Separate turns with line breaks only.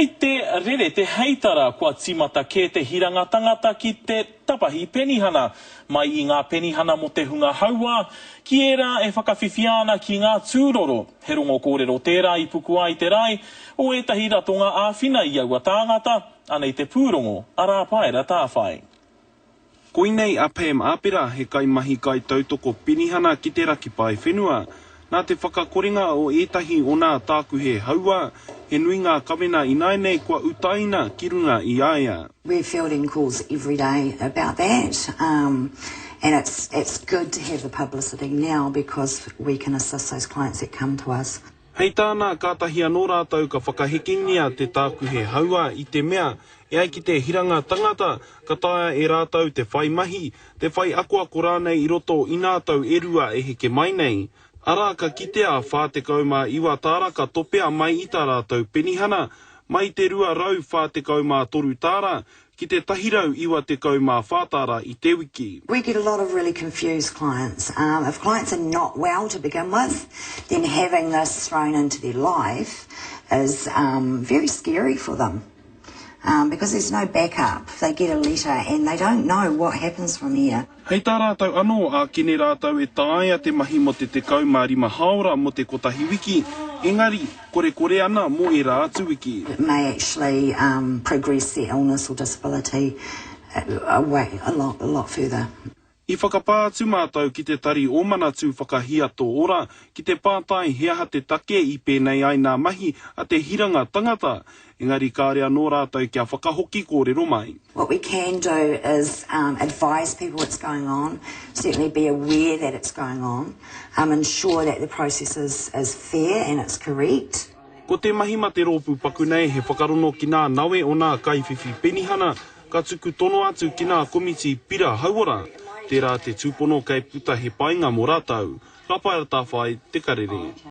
Kei te rere te heitara kua tīmata kē te hiranga tangata ki te tapahi penihana, mai i ngā penihana mō te hunga hauā, ki ērā e whakawhiwhia ana ki ngā tūroro. He rongo kōrero tērā i pukua ai te rae o ētahi ratonga āwhina i aua tāngata, anei te pūrongo a Rāpaera Tāwhai.
Koinei a Pam Apera, he kaimahi kaitautoko penihana ki te Raki Paewhenua. Nā te whakakorenga o ētahi o nā tākuhe hauā, he nui ngā kawena ināianei kua utaina ki runga i a ia.
We're fielding calls every day about that and it's it's good to have the publicity now because we can assist those clients that come to us.
Hei tāna, kātahi anō rātou ka whakahekengia te tākuhe hauā i te mea, e ai ki te hiranga tangata, ka taea e rātou te whai mahi, te whai akoako rānei i roto i nā tau e rua e heke mai nei. Arā, ka kitea 49 tāra ka topea mai i tā rātou penihana, mai te 243 tāra, ki te 194 tāra i te wiki.
We get a lot of really confused clients. Um, if clients are not well to begin with, then having this thrown into their life is um, very scary for them. Um, because there's no backup. They get a letter and they don't know what happens from here.
Hei tā rātou anō, ākene rātou e taea te mahi mō te 15 hāora mō te kotahi wiki, engari, korekore ana mō ērā atu wiki.
It may actually um progress their illness or disability away a lot, a lot further.
I whakapā atu mātou ki te tari o Manatū Whakahiato Ora ki te pātai he aha te take i pēnei ai nā mahi a te hiranga tangata, engari kāore anō rātou kia whakahoki kōrero mai.
What we can do is um, advise people what's going on, certainly be aware that it's going on, um, ensure that the process is, is fair and it's correct.
Ko te mahi ma te rōpū paku nei he whakarono ki nā nawe o nā kaiwhiwhi penihana ka tuku tono atu ki nā komiti pira hauora. Tērā te tūpono kei puta he painga mō rātou. Rapaera Tawhai, Te Karere.